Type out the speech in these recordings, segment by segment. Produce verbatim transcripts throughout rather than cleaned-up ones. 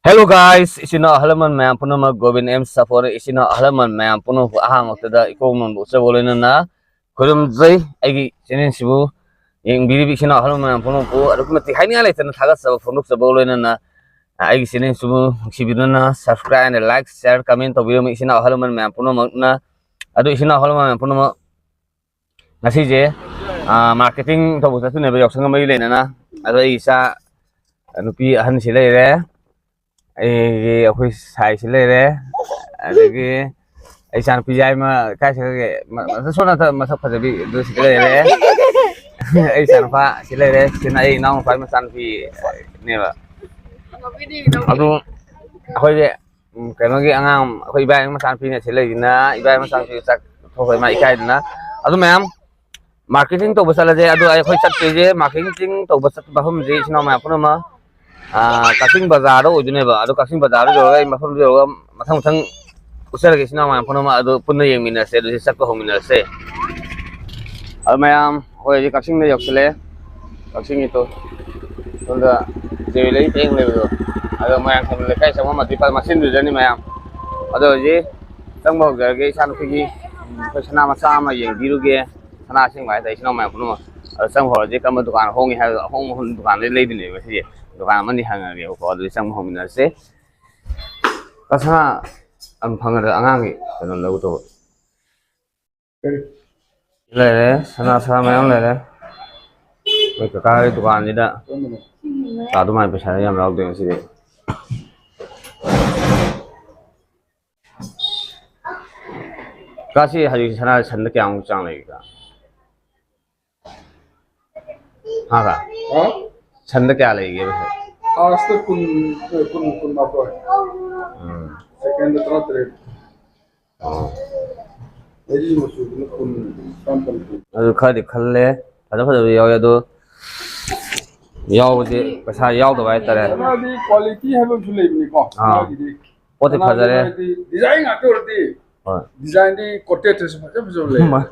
Hello guys, ꯏꯆꯤꯟ ꯏꯅꯥꯎ ꯑꯍꯜ ꯂꯃꯟ ꯃꯌꯥꯝ ꯄꯨꯝꯅꯃꯛ, ꯒꯣꯕꯤꯟ ꯑꯦꯝ ꯁꯥꯐꯣꯔ ꯏꯆꯤꯟ ꯏꯅꯥꯎ ꯑꯍꯜ ꯂꯃꯟ ꯃꯌꯥꯝ ꯄꯨꯝꯅꯃꯛꯄꯨ ꯑꯍꯥꯟꯕꯃꯛꯇꯗ ꯏꯀꯣꯛ ꯅꯣꯟꯕ ꯎꯠꯆꯕ ꯂꯣꯏꯅꯅ ꯈꯨꯔꯨꯝꯖꯩ꯫ ꯑꯩꯒꯤ ꯆꯦꯅꯦꯜꯁꯤꯕꯨ ꯌꯦꯡꯕꯤꯔꯤꯕ ꯏꯆꯤꯟ ꯏꯅꯥꯎ ꯑꯍꯜ ꯂꯃꯟ ꯃꯌꯥꯝ ꯄꯨꯝꯅꯃꯛꯄꯨ ꯑꯗꯨꯛꯀꯤ ꯃꯇꯤꯛ ꯍꯥꯏꯅꯤꯡꯉꯥꯏ ꯂꯩꯇꯅ ꯊꯥꯒꯠꯆꯕ ꯐꯣꯡꯗꯣꯛꯆꯕ ꯂꯣꯏꯅꯅ ꯑꯩꯒꯤ ꯆꯦꯅꯦꯜꯁꯤꯕꯨ ꯅꯨꯡꯁꯤꯕꯤꯗꯨꯅ subscribe and like, share, comment ꯇꯧꯕꯤꯔꯝꯕ ꯏꯆꯤꯟ ꯏꯅꯥꯎ ꯑꯍꯜ ꯂꯃꯟ ꯃꯌꯥꯝ ꯄꯨꯝꯅꯃꯛꯅ ꯑꯗꯨ ꯏꯆꯤꯟ ꯏꯅꯥꯎ ꯑꯍꯜ ꯂꯃꯟ ꯃꯌꯥꯝ ꯄꯨꯝꯅꯃꯛ ꯉꯁꯤꯁꯦ ꯃꯥꯔꯀꯦꯇꯤꯡ ꯇꯧꯕ ꯆꯠꯇꯣꯏꯅꯦꯕ, ꯌꯥꯎꯁꯪ ꯑꯃꯒꯤ ꯂꯩꯅꯅ꯫ ꯑꯗꯣ ꯑꯩ ꯏꯆꯥ ꯅꯨꯄꯤ ꯑꯍꯟꯁꯤ ꯂꯩꯔꯦ, ꯑꯩꯒꯤ ꯑꯩꯈꯣꯏ ꯁꯥꯏꯁꯤ ꯂꯩꯔꯦ, ꯑꯗꯒꯤ ꯑꯩ ꯏꯆꯥꯅꯨꯄꯤ ꯌꯥꯏꯃ ꯀꯥꯏ ꯆꯠꯈ꯭ꯔꯒꯦ? ꯃ- ꯃ- ꯁꯣꯝ ꯅꯥꯀꯟ ꯃꯁꯛ ꯐꯖꯕꯤ ꯑꯗꯨ ꯁꯤꯗ ꯂꯩꯔꯦ꯫ ꯑꯩ ꯏꯆꯥꯅꯨꯄꯥ ꯁꯤ ꯂꯩꯔꯦ, ꯁꯤꯅ ꯑꯩ ꯏꯅꯥꯎꯅꯨꯄꯥꯒꯤ ꯃꯆꯥꯅꯨꯄꯤꯅꯦꯕ꯫ ꯑꯗꯨ ꯑꯩꯈꯣꯏꯁꯦ ꯎꯝ, ꯀꯩꯅꯣꯒꯤ ꯑꯉꯥꯡ ꯑꯩꯈꯣꯏ ꯏꯕꯥꯏ ꯃꯆꯥꯅꯨꯄꯤꯅꯦ ꯁꯤ ꯂꯩꯁꯤꯅ, ꯏꯕꯥꯏ ꯃꯆꯥꯅꯨꯄꯤ ꯆꯥꯛ ꯊꯣꯛꯈ꯭ꯔꯦ ꯃꯥ ꯏꯀꯥꯏꯗꯅ꯫ ꯑꯗꯨ ꯃꯌꯥꯝ ꯃꯥꯔꯀꯦꯇꯤꯡ ꯇꯧꯕ ꯆꯠꯂꯁꯦ꯫ ꯑꯗꯣ ꯑꯩꯈꯣꯏ ꯆꯠꯇꯣꯏꯁꯦ, ꯃꯥꯔꯀꯦꯇꯤꯡ ꯇꯧꯕ ꯆꯠꯄ ꯃꯐꯝꯁꯦ ꯏꯆꯤꯟ ꯏꯅꯥꯎ ꯃꯌꯥꯝ ꯄꯨꯝꯅꯃꯛ ꯑꯥ, ꯀꯛꯆꯤꯡ ꯕꯖꯥꯔꯗ ꯑꯣꯏꯗꯣꯏꯅꯦꯕ꯫ ꯑꯗꯣ ꯀꯛꯆꯤꯡ ꯕꯖꯥꯔꯗ ꯌꯧꯔꯒ ꯑꯩ ꯃꯐꯝꯗꯨ ꯌꯧꯔꯒ ꯃꯊꯪ ꯃꯊꯪ ꯎꯠꯆꯔꯒꯦ ꯏꯆꯤꯟ ꯏꯅꯥꯎ ꯃꯌꯥꯝ ꯄꯨꯝꯅꯃꯛ꯫ ꯑꯗꯨ ꯄꯨꯟꯅ ꯌꯦꯡꯃꯤꯟꯅꯔꯁꯦ, ꯑꯗꯨꯗꯤ ꯆꯠꯄ ꯍꯧꯃꯤꯟꯅꯔꯁꯦ꯫ ꯑꯗꯨ ꯃꯌꯥꯝ ꯑꯩꯈꯣꯏ ꯍꯧꯖꯤꯛ ꯀꯛꯆꯤꯡꯗ ꯌꯧꯁꯤꯜꯂꯦ꯫ ꯀꯛꯆꯤꯡꯒꯤ ꯇꯣ ꯁꯣꯝꯗ ꯖꯦꯕꯤ ꯂꯩ ꯄꯔꯦꯡ ꯂꯩꯕꯗꯣ, ꯑꯗꯣ ꯃꯌꯥꯝ ꯁꯣꯝꯗ ꯂꯩꯀꯥꯏ ꯆꯪꯐꯝ ꯑꯗꯨ ꯃꯆꯤꯟꯗꯨꯗꯅꯤ ꯃꯌꯥꯝ꯫ ꯑꯗꯣ ꯍꯧꯖꯤꯛ ꯆꯪꯕ ꯍꯧꯖꯔꯒꯦ꯫ ꯏꯆꯥꯅꯨꯄꯤꯒꯤ ꯑꯩꯈꯣꯏ ꯁꯅꯥ ꯃꯆꯥ ꯑꯃ ꯌꯦꯡꯕꯤꯔꯨꯒꯦ꯫ ꯁꯅꯥ ꯑꯁꯦꯡꯕ ꯍꯥꯏꯇꯥꯔꯦ ꯏꯆꯤꯟ ꯏꯅꯥꯎ ꯃꯌꯥꯝ ꯄꯨꯝꯅꯃꯛ꯫ ꯑꯗꯣ ꯆꯪꯕ ꯍꯧꯔꯁꯤ꯫ ꯀꯔꯝꯕ ꯗꯨꯀꯥꯟ ꯍꯣꯡꯉꯤ ꯍꯥꯏꯕꯗꯣ ꯑꯍꯣꯡꯕ ꯃꯐꯝ ꯗꯨꯀꯥꯟꯗꯩ ꯂꯩꯗꯣꯏꯅꯦꯕ ꯉꯁꯤꯁꯦ꯫ ꯗꯨꯀꯥꯟ ꯑꯃꯅꯤ ꯍꯪꯉꯒꯦꯕꯀꯣ, ꯑꯗꯨꯗꯤ ꯆꯪꯕ ꯍꯧꯃꯤꯟꯅꯔꯁꯦ꯫ ꯁꯅꯥ ꯌꯥꯝ ꯐꯪꯒꯗ꯭ꯔꯥ? ꯑꯉꯥꯡꯒꯤ ꯀꯩꯅꯣ ꯂꯧꯒꯗꯧꯕ꯫ ꯀꯔꯤ? ꯂꯩꯔꯦ, ꯁꯅꯥ ꯁꯥ ꯃꯌꯥꯝ ꯂꯩꯔꯦ꯫ ꯑꯩꯈꯣꯏ ꯀꯀꯥꯒꯤ ꯗꯨꯀꯥꯟꯁꯤꯗ ꯀꯔꯝꯕꯅꯣ? ꯆꯥ ꯑꯗꯨꯃꯥꯏꯅ ꯄꯩꯁꯥ ꯌꯥꯝ ꯌꯥꯎꯗꯦ ꯉꯁꯤꯗꯤ꯫ ꯀꯥꯁꯤ ꯍꯧꯖꯤꯛ ꯁꯅꯥ ꯁꯟꯗ ꯀꯌꯥꯃꯨꯛ ꯆꯥꯡ ꯂꯩꯒꯦ? ꯍꯥ ꯀꯥ? ꯍꯥ? ꯁꯟꯗ ꯀꯌꯥ ꯂꯩꯒꯦꯕ ꯁꯦ? ꯐꯥꯔꯁꯇ ꯀꯨꯟ, ꯀꯨꯟ, ꯀꯨꯟꯃꯥꯊꯣꯏ꯫ ꯎꯝ꯫ ꯁꯦꯀꯦꯟꯗ ꯇꯔꯥꯇꯔꯦꯠ꯫ ꯑꯣ꯫ ꯃꯔꯤ ꯃꯆꯨꯗꯨꯅ ꯀꯨꯟ, ꯇꯔꯥꯃꯥꯄꯜ, ꯀꯨꯟ꯫ ꯑꯗꯨ ꯈꯔꯗꯤ ꯈꯜꯂꯦ꯫ ꯐꯖ ꯐꯖꯕ ꯌꯥꯎꯋꯦ ꯑꯗꯣ, ꯌꯥꯎꯕꯁꯦ ꯄꯩꯁꯥ ꯌꯥꯎꯗꯕ ꯍꯥꯏꯇꯥꯔꯦ꯫ ꯁꯅꯥꯗꯤ ꯀ꯭ꯋꯥꯂꯤꯇꯤ ꯍꯥꯏꯕ ꯑꯃꯁꯨ ꯂꯩꯕꯅꯤꯀꯣ꯫ ꯑꯥ꯫ ꯁꯅꯥꯒꯤꯗꯤ꯫ ꯄꯣꯠꯇꯤ ꯁꯅꯥꯗꯤ ꯐꯖꯔꯦ꯫ ꯍꯥꯏꯗꯤ ꯗꯤꯖꯥꯏꯟ ꯉꯥꯛꯇ ꯑꯣꯏꯔꯗꯤ ꯍꯣꯏ꯫ Design ꯗꯤ ꯀꯣꯇꯦꯠꯇꯁꯨ ꯐꯖ ꯐꯖꯕ ꯂꯩ꯫ ꯃꯥ-,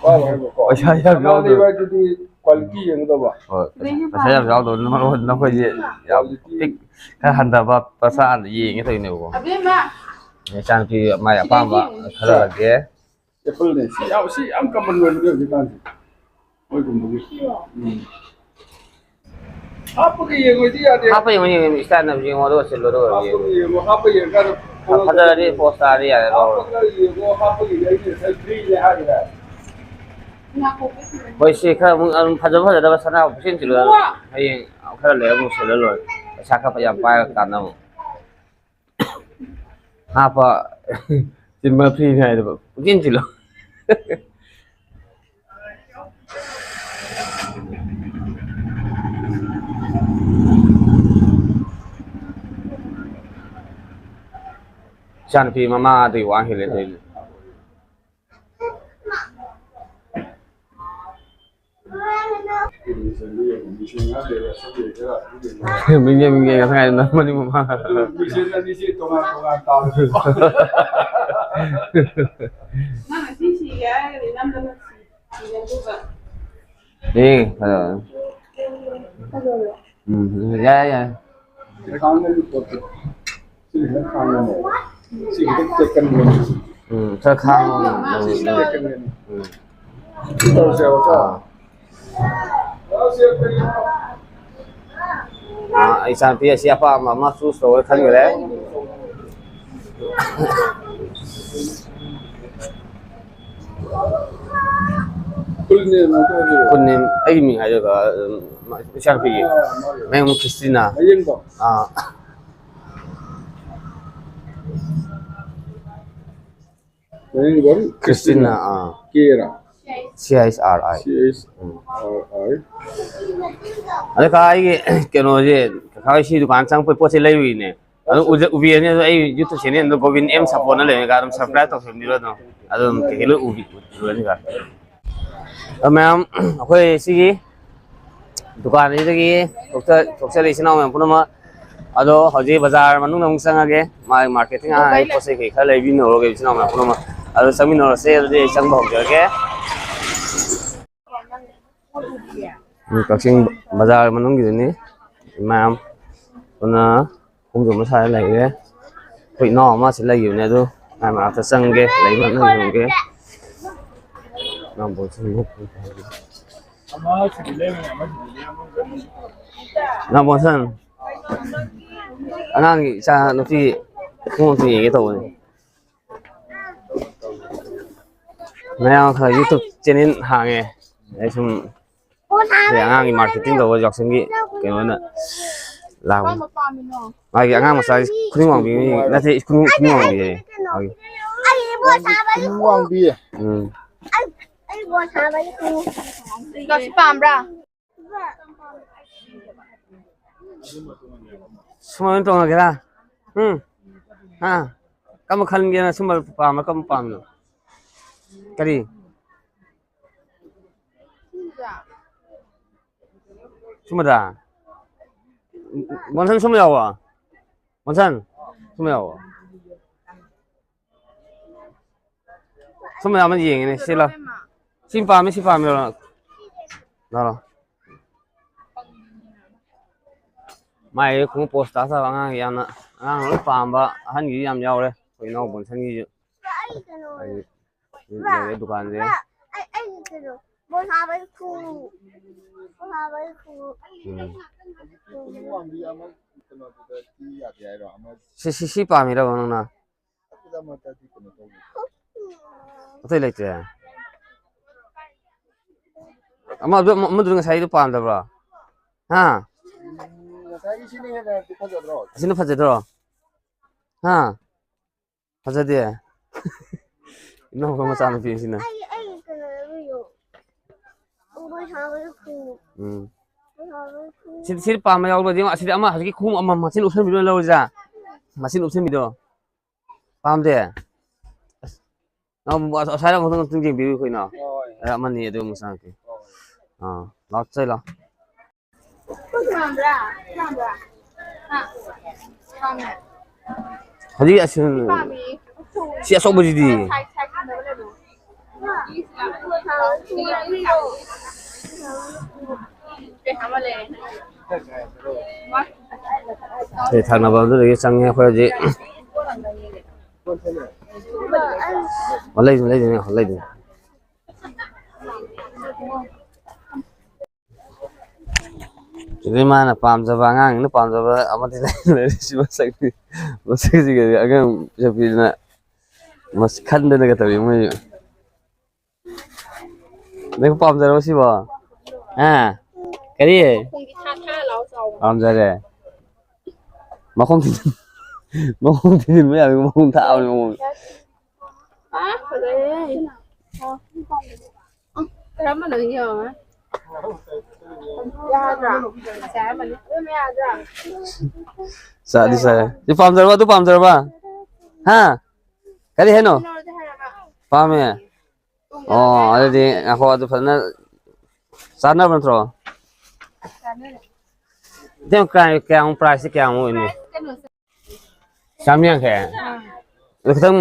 ꯋꯥ ꯂꯣꯏꯔꯦꯀꯣ꯫ ꯄꯩꯁꯥ ꯌꯥꯝ ꯁꯅꯥ ꯌꯥꯎꯗꯕ꯫ ꯂꯩꯕ ꯍꯥꯏꯗꯨꯗꯤ quality ꯌꯦꯡꯒꯗꯕ꯫ ꯍꯣꯏ, ꯄꯩꯁꯥ, ꯄꯩꯁꯥ ꯌꯥꯝ ꯌꯥꯎꯗꯕ ꯅꯈꯣꯏ-, ꯅꯈꯣꯏꯁꯦ ꯌꯥꯝ quality꯫ ꯄꯤꯛ-, ꯈꯔ ꯍꯟꯊꯕ ꯃꯆꯥ ꯑꯃ ꯌꯦꯡꯒꯦ ꯇꯧꯔꯤꯅꯦꯕꯀꯣ꯫ ꯑꯕꯦꯝꯃ! ꯏꯆꯥꯅꯨꯄꯤ ꯃꯥꯏ ꯑꯄꯥꯝꯕ ꯁꯤꯗꯒꯤ ꯈꯜꯂꯒꯦ꯫ Apple ꯅꯦ꯫ ꯁꯤ ꯌꯥꯝ, ꯁꯤ ꯌꯥꯝ common ꯑꯣꯏꯕꯅꯦ ꯍꯧꯖꯤꯛꯀꯥꯟꯁꯦ꯫ ꯃꯣꯏꯒꯨꯝꯕꯒꯤ꯫ ꯎꯝ꯫ ꯍꯥꯞꯄꯒ ꯌꯦꯡꯉꯣꯏꯗꯤ ꯌꯥꯗꯦ꯫ ꯍꯥꯞꯄ ꯌꯦꯡꯉꯣ, ꯌꯦꯡꯉꯣ, style ꯅ ꯌꯦꯡꯉꯣ, ꯑꯗꯨꯒ ꯁꯤꯜꯂꯣ, ꯑꯗꯨꯒ ꯍꯥꯞꯄꯒ ꯌꯦꯡꯉꯣ꯫ ꯌꯦꯡꯉꯣ, ꯍꯥꯞꯄ ꯌꯦꯡꯉꯀꯥꯟꯗ ꯐꯖꯔꯗꯤ post ꯇꯥꯔꯗꯤ ꯌꯥꯔꯦ, ꯂꯧꯔꯣ꯫ ꯍꯥꯞꯄꯒ ꯌꯦꯡꯉꯣ, ꯍꯥꯞꯄꯒꯤꯗꯤ ꯑꯩꯅ ꯉꯁꯥꯏ free ꯅꯦ ꯍꯥꯏꯈꯤꯗꯥꯏ? ꯍꯣꯏ, ꯁꯤ ꯈꯔ ꯑꯃꯨꯛ ꯑꯗꯨꯝ ꯐꯖ ꯐꯖꯗꯕ ꯁꯅꯥ ꯄꯨꯡꯁꯤꯟ ꯁꯤꯜꯂꯨ꯫ ꯍꯌꯦꯡ ꯈꯔ ꯂꯩꯔ ꯑꯃꯨꯛ ꯁꯤꯜꯂ ꯂꯣꯏꯔꯦ꯫ ꯄꯩꯁꯥ ꯈꯔ ꯌꯥꯝ ꯄꯥꯏꯔ ꯀꯥꯟꯗ ꯑꯃꯨꯛ꯫ ꯍꯥꯞꯄ ꯁꯤꯟꯕ free ꯅꯦ ꯍꯥꯏꯗꯨꯕꯨ ꯄꯨꯡꯁꯤꯟ ꯁꯤꯜꯂꯣ꯫ ꯏꯆꯥꯅꯨꯄꯤ ꯃꯃꯥꯗꯒꯤ ꯋꯥꯡ ꯍꯦꯜꯂꯦ ꯇꯧꯔꯤꯁꯦ꯫ ꯃꯤꯡꯖꯦꯜ, ꯃꯤꯡꯖꯦꯜ ꯉꯥꯛꯇ ꯉꯥꯏꯔꯦ, ꯅꯝꯕꯅꯤ ꯃꯃꯥ꯫ ꯃꯤꯡꯖꯦꯜ ꯑꯅꯤꯁꯤ ꯇꯣꯉꯥꯟ ꯇꯣꯉꯥꯟ ꯇꯥꯕꯅꯤꯀꯣ꯫ ꯅꯪꯅ ꯁꯤ ꯁꯤꯒꯦ ꯍꯥꯏꯔꯒꯗꯤ ꯅꯝꯗꯅ ꯁꯤ-, ꯁꯤꯒꯗꯧꯕ꯫ ꯑꯦ, ꯐꯖꯕꯅꯤ꯫ ꯐꯖꯕ꯭ꯔꯣ? ꯎꯝ, ꯌꯥꯏ, ꯌꯥꯏ꯫ ꯈꯥꯡꯒꯅꯤ ꯄꯣꯠꯇꯣ꯫ ꯁꯤ ꯈꯤꯇꯪ ꯈꯥꯡꯒꯅꯤ꯫ ꯁꯤ ꯈꯤꯇꯪ ꯇꯦꯛꯀꯟꯒꯅꯤ꯫ ꯎꯝ, ꯈꯔ ꯈꯥꯡꯉꯣ꯫ ꯁꯤ ꯈꯤꯇꯪ ꯇꯦꯛꯀꯟꯒꯅꯤ꯫ ꯎꯝ꯫ ꯁꯤ ꯇꯧꯔꯁꯦꯕꯀꯣ꯫ ꯑꯥ꯫ ꯑꯥ, ꯑꯩ ꯏꯆꯥꯅꯨꯄꯤ ꯑꯁꯤ ꯑꯄꯥꯝꯕ ꯑꯃ choose ꯇꯧꯔꯦ ꯈꯟꯈ꯭ꯔꯦ꯫ Full name ꯑꯝꯇ ꯍꯥꯏꯕꯤꯔꯛꯑꯣ꯫ Full name ꯑꯩꯒꯤ ꯃꯤꯡ ꯍꯥꯏꯗꯣꯏꯕ, ꯏꯆꯥꯅꯨꯄꯤꯒꯤ꯫ ꯑꯥ, ꯃꯥꯒꯤ꯫ ꯃꯌꯦꯡ ꯈ꯭ꯔꯤꯁꯇꯤꯅꯥ꯫ ꯃꯌꯦꯡꯗꯣ? ꯑꯥ꯫ ꯃꯌꯦꯡꯕꯝ ꯈ꯭ꯔꯤꯁꯇꯤꯅꯥ, ꯈ꯭ꯔꯤꯁꯇꯤꯅꯥ꯫ ꯑꯥ꯫ K ꯔ? C H R I꯫ C H R I꯫ ꯎꯝ꯫ ꯑꯗꯣ ꯀꯀꯥ, ꯑꯩꯒꯤ ꯀꯩꯅꯣꯁꯦ, ꯀꯀꯥ ꯍꯣꯏ ꯁꯤ ꯗꯨꯀꯥꯟ ꯆꯪꯉꯛꯄꯩ ꯄꯣꯠ ꯆꯩ ꯂꯩꯔꯨꯏꯅꯦ꯫ ꯑꯗꯨꯝ ꯎꯖ-, ꯎꯕꯤꯔꯅꯤ꯫ ꯑꯗꯣ ꯑꯩ YouTube channel ꯗꯣ ꯒꯣꯕꯤꯟ ꯑꯦꯝ ꯁꯥꯄꯣꯟꯅ ꯂꯩꯔꯦ ꯀꯀꯥ, ꯑꯗꯨꯝ subscribe ꯇꯧꯁꯟꯕꯤꯔꯣ ꯑꯗꯨꯝ꯫ ꯑꯗꯨꯝ ꯀꯩꯀꯩ ꯂꯣꯏ ꯎꯕꯤ-, ꯎꯔꯅꯤ ꯀꯀꯥ꯫ ꯑꯗꯣ ꯃꯌꯥꯝ, ꯑꯩꯈꯣꯏ ꯁꯤꯒꯤ ꯗꯨꯀꯥꯟꯁꯤꯗꯒꯤ ꯊꯣꯛꯆ-, ꯊꯣꯛꯆꯔꯤ ꯏꯆꯤꯟ ꯏꯅꯥꯎ ꯃꯌꯥꯝ ꯄꯨꯝꯅꯃꯛ ꯑꯗꯣ ꯍꯧꯖꯤꯛ ꯕꯖꯥꯔ ꯃꯅꯨꯡꯗ ꯑꯃꯨꯛ ꯆꯪꯉꯒꯦ꯫ ꯃꯥꯒꯤ ꯃꯥꯔꯀꯦꯇꯤꯡ ꯑꯉꯥꯡꯒꯤ ꯄꯣꯠ ꯆꯩ ꯀꯩ ꯈꯔ ꯂꯩꯕꯤꯅꯔꯨꯔꯒꯦ ꯏꯆꯤꯟ ꯏꯅꯥꯎ ꯃꯌꯥꯝ ꯄꯨꯝꯅꯃꯛ꯫ ꯑꯗꯣ ꯆꯪꯃꯤꯟꯅꯔꯁꯦ꯫ ꯑꯗꯨꯗꯤ ꯑꯩ ꯆꯪꯕ ꯍꯧꯖꯔꯒꯦ꯫ ꯎꯝ, ꯀꯛꯆꯤꯡ ꯕꯖꯥꯔ ꯃꯅꯨꯡꯒꯤꯗꯨꯅꯤ꯫ ꯃꯌꯥꯝ ꯄꯨꯟꯅ ꯈꯣꯡꯗ꯭ꯔꯨꯝ ꯁꯥꯔ ꯂꯩꯔꯦ꯫ ꯑꯩꯈꯣꯏ ꯏꯅꯥꯎ ꯑꯃꯁꯨ ꯂꯩꯈꯤꯕꯅꯦ, ꯑꯗꯨ ꯃꯥꯏ ꯃꯅꯥꯛꯇ ꯆꯪꯒꯦ, ꯂꯩꯕ꯭ꯔꯥ ꯌꯦꯡꯉꯨꯒꯦ꯫ ꯅꯥꯎꯕꯣꯟꯁꯟ, ꯅꯥꯎꯕꯣꯟꯁꯟ, ꯑꯉꯥꯡꯒꯤ ꯏꯆꯥ ꯅꯨꯄꯤ ꯈꯣꯡꯎꯞꯇꯨ ꯌꯦꯡꯒꯦ ꯇꯧꯕꯅꯤ꯫ ꯃꯌꯥꯝ ꯈꯔ YouTube channel ꯍꯥꯡꯉꯦ꯫ ꯑꯩ ꯁꯨꯝ ꯑꯩꯈꯣꯏ ꯑꯉꯥꯡꯒꯤ ꯃꯥꯔꯀꯦꯇꯤꯡ ꯇꯧꯕ ꯌꯥꯎꯁꯪꯒꯤ ꯀꯩꯅꯣꯅ ꯂꯥꯛꯄꯅꯤ꯫ ꯃꯥꯒꯤ ꯑꯉꯥꯡ ꯃꯆꯥꯒꯤ ꯈꯨꯅꯤꯡ ꯋꯥꯡꯕꯤ ꯅꯠꯇꯦ, ꯈꯨꯅꯤꯡ, ꯈꯨꯅꯤꯡ ꯋꯥꯡꯕꯤ ꯍꯥꯏꯌꯦ꯫ ꯃꯥꯒꯤ ꯈꯨꯅꯤꯡ ꯋꯥꯡꯕꯤ꯫ ꯎꯝ꯫ ꯀꯁꯤ ꯄꯥꯝꯕ꯭ꯔꯥ? ꯁꯨꯃꯥꯏꯅ ꯇꯣꯡꯉꯒꯦꯔꯥ? ꯎꯝ? ꯍꯥ? ꯀꯔꯝꯕ ꯈꯟꯒꯦꯅ? ꯁꯨꯝꯕ ꯄꯥꯝꯕ꯭ꯔꯥ? ꯀꯔꯝꯕ ꯄꯥꯝꯃꯤꯅꯣ? ꯀꯔꯤ? ꯁꯨꯝꯕꯗ? ꯃꯣꯟꯁꯟ ꯁꯨꯝꯕ ꯌꯥꯎꯕ? ꯃꯣꯟꯁꯟ? ꯁꯨꯝꯕ ꯌꯥꯎꯕ? ꯁꯨꯝꯕ ꯑꯃ ꯌꯦꯡꯉꯤꯅꯦ, ꯁꯤ ꯂꯥꯎ꯫ ꯁꯤ ꯄꯥꯝꯃꯤ, ꯁꯤ ꯄꯥꯝꯃꯤ, ꯂꯥꯎ꯫ ꯂꯥꯎ, ꯂꯥꯎ꯫ ꯃꯥꯏ ꯈꯣꯡꯎꯞ ꯄꯣꯁ ꯇꯥ ꯇꯥꯕ ꯑꯉꯥꯡꯒꯤ ꯌꯥꯝꯅ, ꯑꯉꯥꯡ ꯂꯣꯏ ꯄꯥꯝꯕ, ꯑꯍꯟꯒꯤꯁꯨ ꯌꯥꯝ ꯌꯥꯎꯔꯦ꯫ ꯑꯩꯈꯣꯏ ꯏꯅꯥꯎ ꯕꯣꯟꯁꯟꯒꯤꯁꯨ꯫ ꯑꯩ ꯂꯩꯔꯦ ꯗꯨꯀꯥꯟꯁꯦ꯫ ꯑꯩ, ꯑꯩꯒꯤ ꯀꯩꯅꯣ, ꯕꯣꯜ ꯁꯥꯟꯅꯕꯒꯤ ꯈꯣꯡꯎꯞ꯫ ꯕꯣꯜ ꯁꯥꯟꯅꯕꯒꯤ ꯈꯣꯡꯎꯞ꯫ ꯎꯝ꯫ ꯁꯤ, ꯁꯤ, ꯁꯤ ꯄꯥꯝꯃꯤꯔꯕ ꯅꯪꯅ? ꯑꯇꯩ ꯂꯩꯇ꯭ꯔꯦ? ꯑꯃ, ꯑꯗꯨ, ꯑꯃ, ꯑꯃꯗꯨꯅ ꯉꯁꯥꯏꯗꯣ ꯄꯥꯝꯗꯕ꯭ꯔꯣ? ꯍꯥ? ꯎꯝ, ꯉꯁꯥꯏꯒꯤ ꯁꯤꯅ ꯍꯦꯟꯅ ꯐꯖꯗ꯭ꯔꯣ? ꯑꯁꯤꯅ ꯐꯖꯗ꯭ꯔꯣ? ꯍꯥ? ꯐꯖꯗꯦ? ꯏꯅꯥꯎꯒ ꯃꯆꯥꯅꯨꯄꯤꯁꯤꯅ꯫ ꯑꯩ, ꯑꯩ ꯀꯩꯅꯣ ꯂꯩꯕꯤꯌꯣ꯫ ꯕꯣꯜ ꯁꯥꯟꯅꯕꯒꯤ ꯈꯣꯡꯎꯞ꯫ ꯎꯝ꯫ ꯕꯣꯜ ꯁꯥꯟꯅꯕꯒꯤ ꯈꯣꯡꯎꯞ꯫ ꯁꯤꯗꯤ, ꯁꯤꯗꯤ ꯄꯥꯝꯕ ꯌꯥꯎꯕ꯭ꯔꯗꯤ ꯌꯦꯡꯉꯣ꯫ ꯑꯁꯤꯗꯤ ꯑꯃ ꯍꯧꯖꯤꯛꯀꯤ ꯈꯣꯡꯎꯞ ꯑꯃ ꯃꯆꯤꯟ ꯎꯞꯁꯟꯕꯤꯗꯣ ꯑꯣꯏꯅ ꯂꯧꯔꯁꯤꯔꯥ? ꯃꯆꯤꯟ ꯎꯞꯁꯟꯕꯤꯗꯣ꯫ ꯄꯥꯝꯗꯦ? ꯑꯁ, ꯅꯪ ꯑꯁ꯭ꯋꯥꯏꯗ ꯑꯃꯨꯛꯇꯪ ꯌꯦꯡꯕꯤꯌꯨ ꯀꯩꯅꯣ꯫ ꯍꯣꯏ꯫ ꯑꯃꯅꯤ ꯑꯗꯨ ꯑꯃꯨꯛ ꯆꯪꯉꯛꯀꯦ꯫ ꯍꯣꯏ꯫ ꯑꯥ, ꯂꯥꯛꯆꯩ ꯂꯥꯎ꯫ ꯄꯥꯝꯕ꯭ꯔꯥ? ꯄꯥꯝꯕ꯭ꯔꯥ? ꯍꯧꯖꯤꯛ ꯑꯁꯤ, ꯁꯤ ꯑꯆꯧꯕꯁꯤꯗꯤ꯫ ꯑꯦ, ꯊꯛꯅꯕ ꯑꯗꯨꯗꯒꯤ ꯆꯪꯉꯦ ꯑꯩꯈꯣꯏ ꯍꯧꯖꯤꯛ꯫ ꯑꯣ, ꯂꯩꯗꯣꯏꯅꯤ, ꯂꯩꯗꯣꯏꯅꯤ, ꯑꯣ, ꯂꯩꯗꯣꯏꯅꯤ꯫ ꯁꯤꯗꯩ ꯃꯥꯅ ꯄꯥꯝꯖꯕ, ꯑꯉꯥꯡꯁꯤꯡꯅ ꯄꯥꯝꯖꯕ ꯑꯃꯗꯤ ꯂꯩ-, ꯂꯩꯔꯦ꯫ ꯁꯤ ꯃꯁꯛꯇꯤ, ꯃꯁꯛꯁꯤꯒꯗꯤ ꯑꯉꯥꯡ ꯄꯤꯁꯛ ꯄꯤꯁꯤꯅ ꯃꯁꯤ ꯈꯟꯗꯅꯒ ꯇꯧꯔꯤ ꯃꯣꯏꯁꯨ꯫ ꯅꯪ ꯄꯥꯝꯖꯔꯕ ꯁꯤꯕꯣ? ꯍꯥ? ꯀꯔꯤ? ꯃꯈꯣꯡꯗꯤ ꯊꯥ ꯊꯥ ꯂꯥꯎ ꯆꯥꯎꯕ꯫ ꯄꯥꯝꯖꯔꯦ꯫ ꯃꯈꯣꯡ ꯊꯤꯟ-, ꯃꯈꯣꯡ ꯊꯤꯟꯖꯤꯟꯕ ꯌꯥꯕꯒꯤ ꯃꯈꯣꯡ ꯊꯥꯕꯅꯤ ꯃꯈꯣꯡ꯫ ꯑꯥ, ꯐꯖꯔꯦ꯫ ꯀꯔꯝꯕꯅꯣ ꯌꯦꯡꯉꯣ꯫ ꯌꯥꯗ꯭ꯔꯥ? ꯉꯁꯥꯏ ꯑꯃꯅꯤ꯫ ꯑꯗꯨꯝ ꯌꯥꯗ꯭ꯔꯥ? ꯆꯥꯗꯤ ꯆꯥꯏ꯫ ꯁꯤ ꯄꯥꯝꯖꯔꯕ? ꯑꯗꯨ ꯄꯥꯝꯖꯔꯕ? ꯍꯥ? ꯀꯔꯤ ꯍꯥꯏꯅꯣ? ꯄꯥꯝꯃꯦ꯫ ꯑꯣ, ꯑꯗꯨꯗꯤ ꯉꯥꯏꯈꯣ, ꯑꯗꯨ ꯐꯖꯅ ꯆꯥꯅꯕ ꯅꯠꯇ꯭ꯔꯣ? ꯏꯇꯩꯃ, ꯀꯌꯥ-, ꯀꯌꯥꯃꯨꯛ price ꯁꯤ ꯀꯌꯥꯃꯨꯛ ꯑꯣꯏꯅꯤ? ꯆꯥꯝꯃ ꯌꯥꯡꯈꯩ? ꯑꯗꯨ ꯈꯤꯇꯪ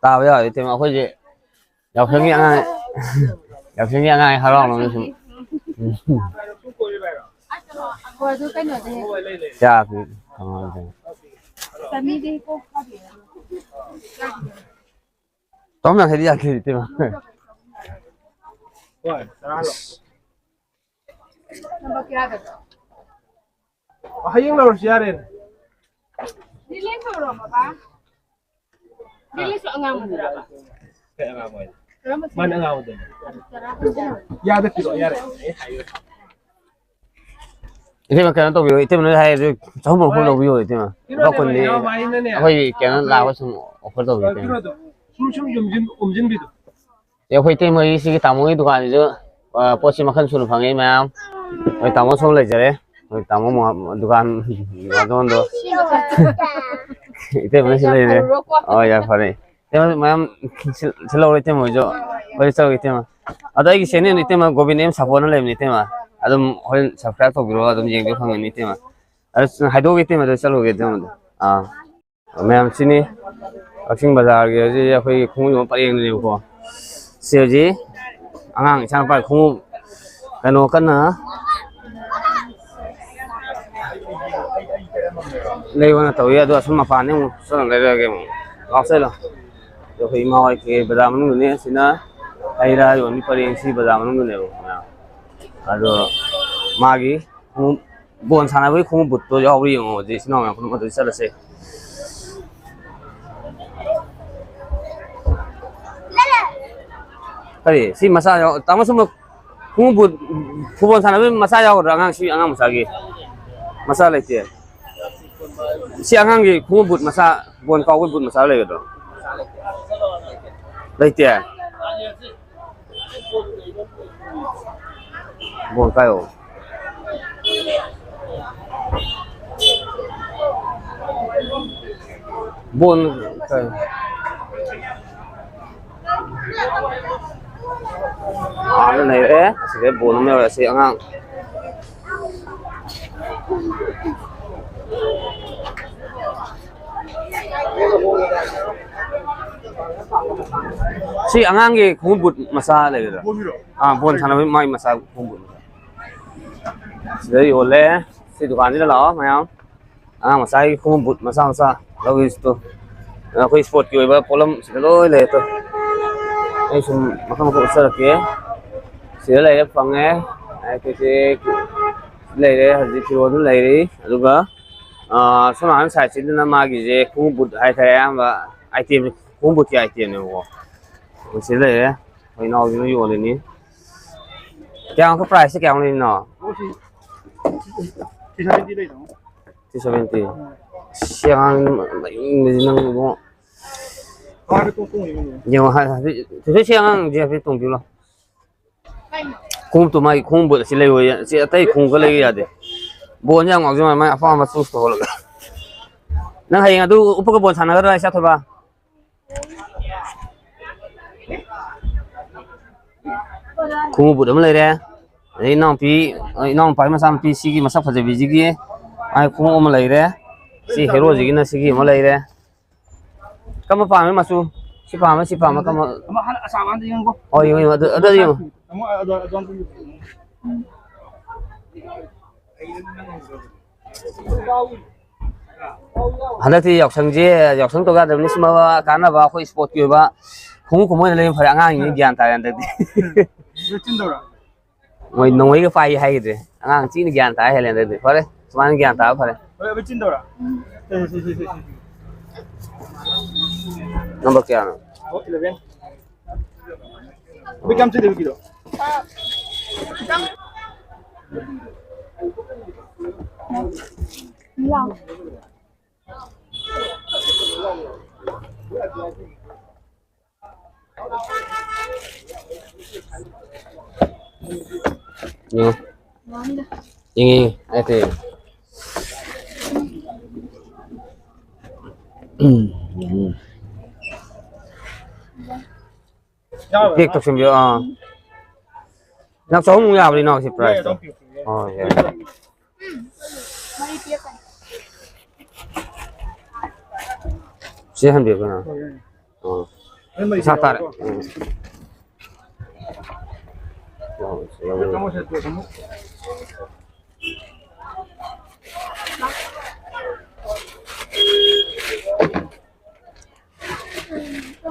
ꯇꯥꯕ ꯌꯥꯎꯔꯗꯤ ꯏꯇꯩꯃ, ꯑꯩꯈꯣꯏꯁꯦ ꯌꯥꯎꯁꯪꯒꯤ ꯑꯉꯥꯡ, ꯌꯥꯎꯁꯪꯒꯤ ꯑꯉꯥꯡ ꯍꯔꯥꯎꯅꯕ ꯁꯨꯝ꯫ ꯍꯣꯏ, ꯑꯗꯨ ꯀꯩꯅꯣꯗꯤ꯫ ꯆꯥꯛ ꯀꯃꯥꯏꯅ ꯇꯧꯅꯤ? ꯆꯅꯤꯗꯤ ꯀꯣꯛ ꯐꯥꯕꯤꯔꯣ꯫ ꯆꯍꯨꯝ ꯌꯥꯡꯈꯩꯗꯤ ꯌꯥꯗꯦ, ꯏꯇꯩꯃ꯫ ꯍꯣꯏ, ꯇꯔꯥ ꯂꯧ꯫ ꯅꯝꯕꯔ ꯀꯌꯥꯗꯅꯣ? ꯍꯌꯦꯡ ꯂꯧꯔꯁꯨ ꯌꯥꯔꯦꯅꯦ꯫ ꯂꯤꯂꯤ ꯂꯧꯔꯣ, ꯕꯕꯥ꯫ ꯂꯤꯂꯤꯁꯨ ꯑꯉꯥꯡꯕꯗꯨꯔꯕ? ꯀꯩ ꯑꯉꯥꯡꯕ ꯍꯥꯏꯗꯤ? ꯀꯔꯝꯕ ꯃꯥꯅ ꯑꯉꯥꯡꯕꯗꯨꯅꯦ꯫ ꯇꯔꯥ ꯀꯨꯟ ꯇꯔꯥ꯫ ꯌꯥꯗ ꯄꯤꯔꯛꯑꯣ, ꯌꯥꯔꯦ꯫ ꯑꯩ ꯍꯥꯏꯔꯦ꯫ ꯏꯇꯩꯃ, ꯀꯩꯅꯣ ꯇꯧꯕꯤꯔꯣ, ꯏꯇꯩꯃꯅ ꯍꯥꯏꯔꯗꯤ ꯆꯍꯨꯝ ꯃꯔꯤꯐꯨ ꯂꯧꯕꯤꯌꯣ, ꯏꯇꯩꯃ꯫ ꯂꯨꯄꯥ ꯀꯨꯟꯗꯤ ꯏꯅꯥꯎ ꯃꯥꯏꯅꯅꯦ꯫ ꯑꯩꯈꯣꯏꯒꯤ ꯀꯩꯅꯣ ꯂꯥꯛꯄ ꯁꯨꯝ offer ꯇꯧꯕꯤꯌꯣ, ꯏꯇꯩꯃ꯫ ꯀꯩꯅꯣꯗꯣ, ꯁꯨꯝ, ꯁꯨꯝ ꯌꯣꯝꯖꯤꯟ-, ꯌꯣꯝꯖꯤꯟꯕꯤꯗꯣ꯫ ꯑꯦ, ꯑꯩꯈꯣꯏ ꯏꯇꯩꯃꯒꯤ ꯁꯤꯒꯤ ꯇꯥꯃꯣꯒꯤ ꯗꯨꯀꯥꯟꯁꯤꯁꯨ, ꯑ, ꯄꯣꯠꯁꯤ ꯃꯈꯜ ꯁꯨꯅ ꯐꯪꯉꯤ ꯃꯌꯥꯝ꯫ ꯑꯩꯈꯣꯏ ꯇꯥꯃꯣ ꯁꯣꯝ ꯂꯩꯖꯔꯦ꯫ ꯑꯩꯈꯣꯏ ꯇꯥꯃꯣ ꯃꯣ-, ꯗꯨꯀꯥꯟ ꯃꯗꯣꯟꯗꯣ꯫ ꯏꯇꯩꯃꯅ ꯁꯤ ꯂꯩꯔꯦ꯫ ꯑꯣ, ꯌꯥꯝ ꯐꯔꯦ꯫ ꯏꯇꯩꯃ ꯃꯌꯥꯝ ꯁꯤꯜ-, ꯁꯤꯜꯍꯧꯔꯣ ꯏꯇꯩꯃ ꯍꯣꯏꯁꯨ꯫ ꯍꯣꯏ, ꯆꯠꯂꯨꯒꯦ ꯏꯇꯩꯃ꯫ ꯑꯗꯣ ꯑꯩꯒꯤ channel ꯏꯇꯩꯃ ꯒꯣꯕꯤꯟ ꯑꯦꯝ ꯁꯥꯄꯣꯟꯅ ꯂꯩꯕꯅꯤ ꯏꯇꯩꯃ꯫ ꯑꯗꯨꯝ ꯍꯣꯔꯦꯟ subscribe ꯇꯧꯕꯤꯔꯣ, ꯑꯗꯨꯝ ꯌꯦꯡꯕ ꯐꯪꯒꯅꯤ ꯏꯇꯩꯃ꯫ ꯑꯁ, ꯍꯥꯏꯗꯣꯛꯑꯒꯦ ꯏꯇꯩꯃꯗ, ꯆꯠꯂꯨꯒꯦ ꯏꯇꯩꯃꯗ꯫ ꯑꯥ꯫ ꯃꯌꯥꯝ ꯁꯤꯅꯤ ꯀꯛꯆꯤꯡ ꯕꯖꯥꯔꯒꯤ ꯍꯧꯖꯤꯛ ꯑꯩꯈꯣꯏꯒꯤ ꯈꯣꯡꯎꯞ ꯌꯣꯟꯕ ꯄꯔꯦꯡꯗꯨꯅꯦꯕꯀꯣ꯫ ꯁꯤ ꯍꯧꯖꯤꯛ ꯑꯉꯥꯡ ꯏꯆꯥꯅꯨꯄꯥꯒꯤ ꯈꯣꯡꯎꯞ ꯀꯩꯅꯣ ꯀꯟꯅ ꯂꯩꯕꯅ ꯇꯧꯏ꯫ ꯑꯗꯣ ꯑꯁꯨꯝ ꯃꯄꯥꯟꯗ ꯑꯃꯨꯛ ꯆꯠꯂ ꯂꯩꯔꯛꯑꯒꯦ ꯑꯃꯨꯛ꯫ ꯂꯥꯛꯁꯦ ꯂꯥꯛꯑꯣ꯫ ꯑꯗꯣ ꯑꯩꯈꯣꯏ ꯏꯃꯥ ꯍꯣꯏ ꯀꯩ ꯕꯖꯥꯔ ꯃꯅꯨꯡꯗꯨꯅꯦ꯫ ꯁꯤꯅ ꯍꯩ ꯔꯥ ꯌꯣꯟꯕꯤ ꯄꯔꯦꯡ, ꯁꯤ ꯕꯖꯥꯔ ꯃꯅꯨꯡꯗꯨꯅꯦꯕ꯫ ꯑꯗꯣ ꯃꯥꯒꯤ ꯈꯣꯡꯎꯞ, ꯕꯣꯜ ꯁꯥꯟꯅꯕꯒꯤ ꯈꯣꯡꯎꯞ ꯕꯨꯠꯇꯣ ꯌꯥꯎꯕ꯭ꯔꯥ ꯌꯦꯡꯉꯣ ꯍꯧꯖꯤꯛ ꯏꯆꯤꯟ ꯏꯅꯥꯎ ꯃꯌꯥꯝ ꯄꯨꯝꯅꯃꯛ ꯑꯗꯨꯗ ꯆꯠꯂꯁꯦ꯫ ꯀꯔꯤ? ꯁꯤ ꯃꯆꯥ ꯌꯥꯎ-, ꯇꯥꯃꯣ ꯁꯨꯝꯕ ꯈꯣꯡꯎꯞ ꯕꯨꯠ, ꯐꯨꯠꯕꯣꯜ ꯁꯥꯟꯅꯕꯒꯤ ꯃꯆꯥ ꯌꯥꯎꯒꯗ꯭ꯔꯥ? ꯑꯉꯥꯡ, ꯁꯤ ꯑꯉꯥꯡ ꯃꯆꯥꯒꯤ ꯃꯆꯥ ꯂꯩꯇꯦ꯫ ꯁꯤ ꯑꯉꯥꯡꯒꯤ ꯈꯣꯡꯎꯞ ꯕꯨꯠ ꯃꯆꯥ, ꯕꯣꯜ ꯀꯥꯎꯕꯒꯤ ꯕꯨꯠ ꯃꯆꯥ ꯂꯩꯒꯗ꯭ꯔꯣ? ꯂꯩꯇꯦ꯫ ꯕꯣꯜ ꯀꯥꯏꯌꯣ꯫ ꯕꯣꯜ ꯀꯥꯏ-, ꯑꯥꯗ ꯂꯩꯔꯦ꯫ ꯑꯁꯤꯗ ꯕꯣꯜ ꯑꯃ ꯌꯧꯔꯦ꯫ ꯑꯁꯤ ꯑꯉꯥꯡ ꯁꯤ ꯑꯉꯥꯡꯒꯤ ꯈꯣꯡꯎꯞ ꯕꯨꯠ ꯃꯆꯥ ꯂꯩꯒꯗ꯭ꯔꯥ? ꯑꯥ, ꯕꯣꯜ ꯁꯥꯟꯅꯕꯒꯤ ꯃꯥꯒꯤ ꯃꯆꯥ ꯈꯣꯡꯎꯞ ꯕꯨꯠ ꯃꯆꯥ꯫ ꯁꯤꯗ ꯌꯣꯜꯂꯦ꯫ ꯁꯤ ꯗꯨꯀꯥꯟꯁꯤꯗ ꯂꯥꯛꯑꯣ ꯃꯌꯥꯝ꯫ ꯑꯉꯥꯡ ꯃꯆꯥꯒꯤ ꯈꯣꯡꯎꯞ ꯕꯨꯠ ꯃꯆꯥ ꯃꯆꯥ ꯂꯧꯒꯦꯁꯨ꯫ ꯑꯩꯈꯣꯏ ꯁ꯭ꯄꯣꯔꯠꯀꯤ ꯑꯣꯏꯕ ꯄꯣꯠꯂꯝ ꯁꯤꯗ ꯂꯣꯏ ꯂꯩꯔꯦ꯫ ꯑꯩ ꯁꯨꯝ ꯃꯈꯜ ꯃꯈꯜ ꯎꯠꯆꯔꯛꯀꯦ꯫ ꯁꯤꯗ ꯂꯩꯔꯦ, ꯐꯪꯉꯦ꯫ ꯑꯩꯈꯣꯏꯁꯦ ꯂꯩꯔꯦ, ꯍꯧꯖꯤꯛ ꯐꯤꯔꯣꯜꯁꯨ ꯂꯩꯔꯤ꯫ ꯑꯗꯨꯒ, ꯑꯥ, ꯁꯣꯝ ꯅꯥꯀꯟ ꯁꯥꯏꯠꯁꯤꯗꯅ ꯃꯥꯒꯤꯁꯦ ꯈꯣꯡꯎꯞ ꯕꯨꯠ ꯍꯥꯏꯇꯥꯔꯦ, ꯑꯌꯥꯝꯕ ꯑꯥꯏꯇꯦꯝ, ꯈꯣꯡꯎꯞ ꯕꯨꯠꯀꯤ ꯑꯥꯏꯇꯦꯝꯅꯦꯕꯀꯣ꯫ ꯑꯩꯈꯣꯏ ꯁꯤꯗ ꯂꯩꯔꯦ, ꯑꯩꯈꯣꯏ ꯏꯅꯥꯎꯁꯤꯅ ꯌꯣꯜꯂꯤꯅꯤ꯫ ꯀꯌꯥꯃꯨꯛꯀ price ꯁꯦ ꯀꯌꯥꯃꯨꯛ ꯂꯩꯔꯤꯅꯣ? ꯁꯤ ꯁꯚꯦꯟꯇꯤ ꯂꯩꯗꯧ꯫ ꯁꯤ ꯁꯚꯦꯟꯇꯤ꯫ ꯁꯤ ꯑꯉꯥꯡ ꯂꯩꯅꯤꯡꯕꯁꯤ ꯅꯪ ꯏꯕꯨꯡꯉꯣ꯫ ꯃꯥꯗꯤ ꯇꯣꯡ ꯇꯣꯡ ꯌꯦꯡꯉꯨ꯫ ꯌꯦꯡꯉꯣ, ꯍꯥꯏ-, ꯍꯥꯏꯐꯦꯠ, ꯍꯥꯏꯐꯦꯠ ꯁꯤ ꯑꯉꯥꯡꯁꯦ ꯍꯥꯏꯐꯦꯠ ꯇꯣꯡꯕꯤꯌꯨ ꯂꯥꯎ꯫ ꯈꯣꯡꯎꯞꯇꯨ ꯃꯥꯒꯤ ꯈꯣꯡꯎꯞ ꯕꯨꯠ ꯑꯁꯤ ꯂꯩꯌꯣꯌꯦ꯫ ꯁꯤ ꯑꯇꯩ ꯈꯣꯡꯎꯞꯀ ꯂꯩꯕ ꯌꯥꯗꯦ꯫ ꯕꯣꯜꯁꯦ ꯌꯥꯝ ꯉꯥꯎꯖꯕ, ꯃꯥꯏ ꯑꯄꯥꯝꯕ choose ꯇꯧꯍꯜꯂꯒ꯫ ꯅꯪ ꯍꯌꯦꯡ ꯑꯗꯨ ꯎꯞꯄꯒ ꯕꯣꯜ ꯁꯥꯟꯅꯒꯗ꯭ꯔꯥ, ꯏꯆꯥ ꯊꯣꯏꯕ? ꯈꯣꯡꯎꯞ ꯕꯨꯠ ꯑꯃ ꯂꯩꯔꯦ꯫ ꯑꯗꯩ ꯏꯅꯥꯎꯄꯤ, ꯏꯅꯥꯎꯄꯥꯒꯤ ꯃꯆꯥꯅꯨꯄꯤ ꯁꯤꯒꯤ ꯃꯁꯛ ꯐꯖꯕꯤꯁꯤꯒꯤ ꯑꯥ, ꯈꯣꯡꯎꯞ ꯑꯃ ꯂꯩꯔꯦ꯫ ꯁꯤ ꯍꯦꯔꯣꯖꯤꯒꯤꯅ ꯁꯤꯒꯤ ꯑꯃ ꯂꯩꯔꯦ꯫ ꯀꯔꯝꯕ ꯄꯥꯝꯃꯤ ꯃꯆꯨ? ꯁꯤ ꯄꯥꯝꯃꯦ, ꯁꯤ ꯄꯥꯝꯃꯦ, ꯀꯔꯝꯕ? ꯑꯃ ꯍꯥꯟꯅ ꯑꯁꯥꯕ ꯍꯥꯟꯅ ꯌꯦꯡꯉꯣ꯫ ꯍꯣꯏ, ꯌꯦꯡꯉꯣ, ꯌꯦꯡꯉꯣ, ꯑꯗꯨ, ꯑꯗꯨ ꯌꯦꯡꯉꯣ꯫ ꯑꯃꯨꯛ ꯑꯗꯨ, ꯑꯗꯨ ꯑꯝꯇ ꯌꯦꯡꯉꯣ꯫ ꯍꯟꯗꯛꯇꯤ ꯌꯥꯎꯁꯪꯁꯦ, ꯌꯥꯎꯁꯪ ꯇꯧ ꯌꯥꯗ꯭ꯔꯕꯅꯤ꯫ ꯁꯨꯝ ꯀꯥꯟꯅꯕ ꯑꯩꯈꯣꯏ ꯏꯁꯄꯣꯔꯠꯀꯤ ꯑꯣꯏꯕ ꯈꯣꯡꯎꯞ ꯀꯨꯝꯕ ꯑꯣꯏꯅ ꯂꯩꯕ ꯐꯔꯦ꯫ ꯑꯉꯥꯡꯁꯤꯡꯁꯤ ꯒ꯭ꯌꯥꯟ ꯇꯥꯔꯦ ꯍꯟꯗꯛꯇꯤ꯫ ꯆꯤꯟꯗꯧꯔꯥ? ꯃꯣꯏ ꯅꯣꯡꯃꯩꯒ ꯄꯥꯏ ꯍꯥꯏꯈꯤꯗ꯭ꯔꯦ꯫ ꯑꯉꯥꯡ ꯊꯤꯅ ꯒ꯭ꯌꯥꯟ ꯇꯥ ꯍꯦꯜꯂꯦ ꯍꯟꯗꯛꯇꯤ꯫ ꯐꯔꯦ, ꯁꯨꯃꯥꯏꯅ ꯒ꯭ꯌꯥꯟ ꯇꯥꯕ ꯐꯔꯦ꯫ ꯍꯣꯏ, ꯑꯕꯤ ꯆꯤꯟꯗꯧꯔꯥ? ꯁꯦ, ꯁꯦ, ꯁꯦ, ꯁꯦ, ꯁꯦ꯫ ꯅꯝꯕꯔ ꯀꯌꯥꯅꯣ? ꯑꯣ, eleven꯫ ꯑꯕꯤ ꯀꯌꯥꯝ ꯆꯤꯜꯂꯤ ꯍꯧꯖꯤꯛꯀꯤꯗꯣ? ꯈꯤꯇꯪ꯫ ꯌꯦꯡꯉꯣ꯫ ꯌꯦꯡꯉꯦ, ꯌꯦꯡꯉꯦ꯫ ꯑꯩ ꯍꯥꯏꯐꯦꯠ ꯌꯦꯡꯉꯦ꯫ ꯎꯝ, ꯎꯝ꯫ ꯄꯦꯛ ꯇꯧꯁꯤꯟꯕꯤꯌꯣ, ꯑꯥ꯫ ꯅꯪ ꯆꯍꯨꯝꯃꯨꯛ ꯌꯥꯕ꯭ꯔꯥ, ꯏꯅꯥꯎ, ꯁꯤ price ꯇꯣ? ꯌꯥꯏ, ꯑꯗꯨꯝ ꯄꯤꯔꯛꯑꯣ꯫ ꯑꯣ, ꯌꯥꯏ꯫ ꯆꯦ ꯍꯟꯕꯤꯌꯨ ꯀꯩꯅꯣ꯫ ꯑꯣ꯫ ꯄꯩꯁꯥ ꯇꯥꯔꯦ꯫ ꯎꯝ꯫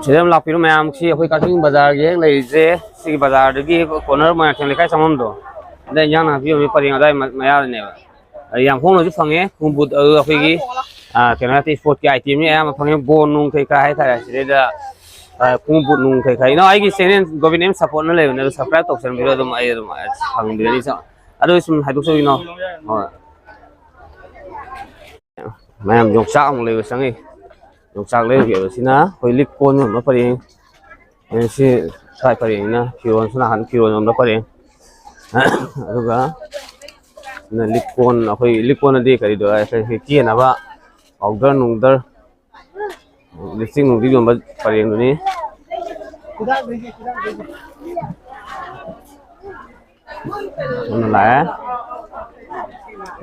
ꯁꯤꯗ ꯑꯗꯨꯝ ꯂꯥꯛꯄꯤꯔꯣ ꯃꯌꯥꯝ꯫ ꯁꯤ ꯑꯩꯈꯣꯏ ꯀꯛꯆꯤꯡ ꯕꯖꯥꯔꯒꯤ ꯍꯦꯛ ꯂꯩꯔꯤꯁꯦ, ꯁꯤꯒꯤ ꯕꯖꯥꯔꯗꯒꯤ corner ꯃꯣꯏꯔꯥꯡꯊꯦꯝ ꯂꯩꯀꯥꯏ ꯆꯪꯐꯝꯗꯣ, ꯑꯗ ꯏꯟꯖꯥꯡ ꯅꯥꯄꯤ ꯌꯣꯟꯕꯤ ꯄꯔꯦꯡ ꯑꯗꯥꯏ ꯃ-, ꯃꯌꯥꯗꯅꯦꯕ꯫ ꯑꯗ ꯌꯥꯝ ꯍꯣꯡꯅꯁꯨ ꯐꯪꯉꯦ꯫ ꯈꯣꯡꯎꯞ ꯕꯨꯠ, ꯑꯗꯨ ꯑꯩꯈꯣꯏꯒꯤ, ꯑꯥ, ꯀꯩꯅꯣ ꯅꯠꯇꯦ, sportꯀꯤ itemꯅꯤ ꯑꯌꯥꯝꯕ ꯐꯪꯉꯦ꯫ Ball ꯅꯨꯡ ꯀꯩꯀꯥ ꯍꯥꯏꯇꯥꯔꯦ꯫ ꯁꯤꯗꯩꯗ, ꯑꯥ, ꯈꯣꯡꯎꯞ ꯕꯨꯠ ꯅꯨꯡ ꯀꯩꯀꯥ꯫ ꯏꯅꯥꯎ, ꯑꯩꯒꯤ channel Government M Supportꯅ ꯂꯩꯕꯅꯦ, ꯑꯗꯨ subscribe ꯇꯧꯁꯟꯕꯤꯔꯣ, ꯑꯗꯨꯝ ꯑꯩ ꯑꯗꯨꯝ ꯐꯪꯕꯤꯔꯅꯤ꯫ ꯑꯗꯨ ꯁꯨꯝ ꯍꯥꯏꯗꯣꯛꯆꯧ, ꯏꯅꯥꯎ꯫ ꯍꯣꯏ꯫ ꯃꯌꯥꯝ ꯌꯣꯡꯆꯥꯛ ꯑꯃꯨꯛ ꯂꯩꯕ ꯆꯪꯉꯤ꯫ ꯌꯣꯡꯆꯥꯛ ꯂꯩꯔꯨꯒꯦꯕ꯫ ꯁꯤꯅ ꯑꯩꯈꯣꯏ ꯂꯤꯛ ꯀꯣꯟ ꯌꯣꯟꯕ ꯄꯔꯦꯡ꯫ ꯑꯗꯩ ꯁꯤ ꯁ꯭ꯋꯥꯏ ꯄꯔꯦꯡꯁꯤꯅ ꯐꯤꯔꯣꯟ, ꯁꯣꯝ ꯅꯥꯀꯟ ꯐꯤꯔꯣꯟ ꯌꯣꯟꯕ ꯄꯔꯦꯡ꯫ ꯑꯗꯨꯒ ꯁꯤꯅ ꯂꯤꯛ ꯀꯣꯟ, ꯑꯩꯈꯣꯏ ꯂꯤꯛ ꯀꯣꯟ ꯑꯗꯤ ꯀꯔꯤꯗꯣ, ꯑꯩꯈꯣꯏ ꯀꯦꯅꯕ powder ꯅꯨꯡꯗꯔ, lipstick ꯅꯨꯡꯗꯤꯛ ꯌꯣꯟꯕ ꯄꯔꯦꯡꯗꯨꯅꯤ꯫ ꯑꯗꯨꯅ ꯂꯥꯛꯑꯦ꯫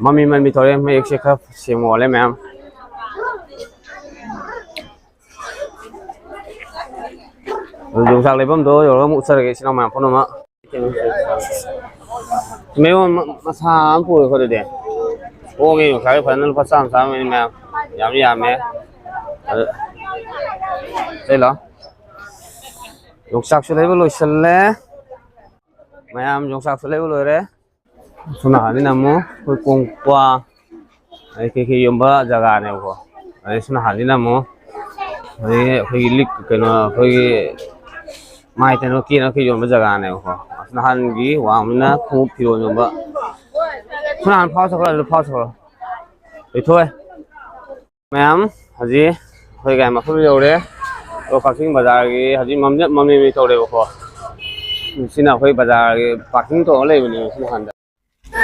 ꯃꯝꯃꯤ ꯃꯝꯃꯤ ꯇꯧꯔꯦ, ꯃꯌꯦꯛꯁꯦ ꯈꯔ ꯁꯦꯡꯕ ꯋꯥꯠꯂꯦ ꯃꯌꯥꯝ꯫ ꯑꯗꯨ ꯌꯣꯡꯆꯥꯛ ꯂꯩꯐꯝꯗꯣ ꯌꯧꯔꯒ ꯑꯃꯨꯛ ꯎꯠꯆꯔꯒꯦ ꯏꯆꯤꯟ ꯏꯅꯥꯎ ꯃꯌꯥꯝ ꯄꯨꯝꯅꯃꯛ꯫ ꯃꯌꯣꯟ ꯃ-, ꯃꯁꯥ ꯑꯃ ꯄꯨꯔꯦꯀꯣ ꯑꯗꯨꯗꯤ꯫ ꯍꯣꯡꯉꯦ ꯌꯣꯡꯆꯥꯛꯁꯦ ꯐꯖꯅ ꯂꯨꯄꯥ ꯆꯥꯝꯃ ꯆꯥꯝꯃꯅꯤ ꯃꯌꯥꯝ꯫ ꯌꯥꯝ ꯌꯥꯝꯃꯦ꯫ ꯑꯗꯨ, ꯁꯤ ꯂꯥꯎ꯫ ꯌꯣꯡꯆꯥꯛꯁꯨ ꯂꯩꯕ ꯂꯣꯏꯁꯜꯂꯦ꯫ ꯃꯌꯥꯝ ꯌꯣꯡꯆꯥꯛꯁꯨ ꯂꯩꯕ ꯂꯣꯏꯔꯦ꯫ ꯁꯣꯝ ꯅꯥꯀꯟꯁꯤꯅ ꯑꯃꯨꯛ ꯑꯩꯈꯣꯏ ꯀꯣꯡꯀ꯭ꯋꯥ ꯑꯗꯩ ꯀꯩꯀꯩ ꯌꯣꯟꯕ ꯖꯒꯥꯅꯦꯕꯀꯣ꯫ ꯑꯗꯩ ꯁꯣꯝ ꯅꯥꯀꯟꯁꯤꯅ ꯑꯃꯨꯛ ꯑꯗꯒꯤ ꯑꯩꯈꯣꯏꯒꯤ ꯂꯤꯛ ꯀꯩꯅꯣ ꯑꯩꯈꯣꯏꯒꯤ ꯃꯥꯏ ꯇꯩꯅꯕ ꯀꯦꯅꯕ ꯌꯣꯟꯕ ꯖꯒꯥꯅꯦꯕꯀꯣ꯫ ꯑꯁ ꯅꯍꯥꯟꯒꯤ ꯋꯥꯡꯕꯅ ꯈꯣꯡꯎꯞ ꯐꯤꯔꯣꯜ ꯌꯣꯟꯕ꯫ ꯁꯣꯝ ꯅꯥꯀꯟ ꯐꯥꯎ ꯆꯠꯈ꯭ꯔꯣ, ꯑꯗꯨ ꯐꯥꯎ ꯆꯠꯈ꯭ꯔꯣ꯫ ꯂꯣꯏꯊꯣꯛꯑꯦ꯫ ꯃꯌꯥꯝ ꯍꯧꯖꯤꯛ ꯑꯩꯈꯣꯏ ꯒꯥꯔꯤ ꯃꯐꯝ ꯌꯧꯔꯦ꯫ ꯑꯗꯣ ꯀꯛꯆꯤꯡ ꯕꯖꯥꯔꯒꯤ ꯍꯧꯖꯤꯛ ꯃꯝꯂꯞ ꯃꯝꯂꯤ ꯇꯧꯔꯦꯕꯀꯣ꯫ ꯁꯤꯅ ꯑꯩꯈꯣꯏ ꯕꯖꯥꯔꯒꯤ ꯄꯥꯔꯀꯤꯡ ꯇꯧꯔ ꯂꯩꯕꯅꯦꯕ ꯁꯤ ꯅꯥꯀꯟꯗ꯫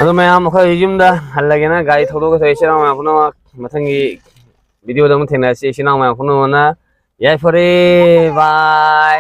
ꯑꯗꯣ ꯃꯌꯥꯝ ꯑꯩꯈꯣꯏ ꯌꯨꯝꯗ ꯍꯜꯂꯒꯦꯅ ꯒꯥꯔꯤ ꯊꯧꯗꯣꯛꯀꯗꯧꯔꯦ ꯏꯆꯤꯟ ꯏꯅꯥꯎ ꯃꯌꯥꯝ ꯄꯨꯝꯅꯃꯛ꯫ ꯃꯊꯪꯒꯤ ꯚꯤꯗꯤꯑꯣꯗ ꯑꯃꯨꯛ ꯊꯦꯡꯅꯔꯁꯤ ꯏꯆꯤꯟ ꯏꯅꯥꯎ ꯃꯌꯥꯝ ꯄꯨꯝꯅꯃꯛꯅ ꯌꯥꯏꯐꯔꯦ꯫ ꯕꯥꯏ꯫